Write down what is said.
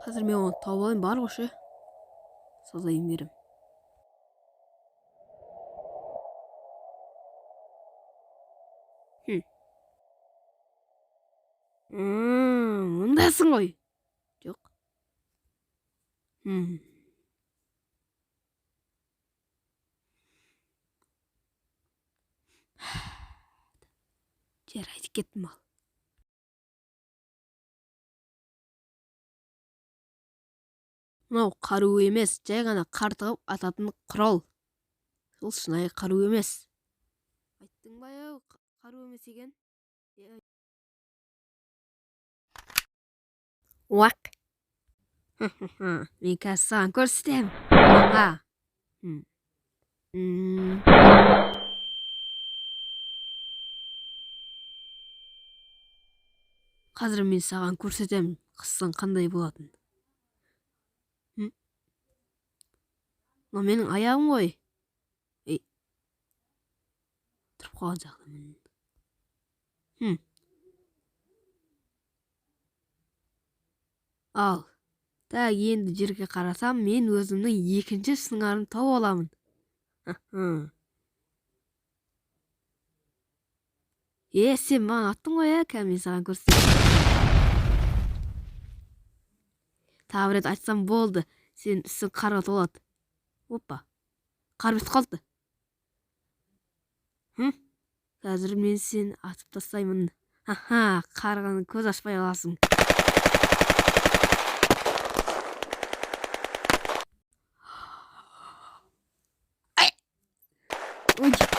Қазір мен оны тауып алайын бар ғой ше. Сазайын берем. Хм. Мындасың ғой. Жоқ. Хм. Жарайды, кеттім ал. Мынау қару емес, жай ғана қар тығып ататын құрал. Ол шынайы қару емес. Айттың ба ау, қару емес екен? Уақ. Мен қазір саған көрсетемін. Аға. М. Қазір мен саған көрсетемін, қыссаң қандай болатынын. Мынау менің аяғым ғой. Ей. Тұрып қалған сияқтымын. Хм. Ал. Так, енді жерге қарасам, мен өзімнің екінші сыңарын тауып аламын. Е, сен маған аттың ғой, ә? Қазір мен саған көрсетемін. Тағы бір рет айтсам болды, сенің үстің қарға толады. Опа. Қар бітіп қалды. Хм? Қазір мен сені атып тастаймын. Аха, қарғаны көз ашпай қаласың. Ай! Ой.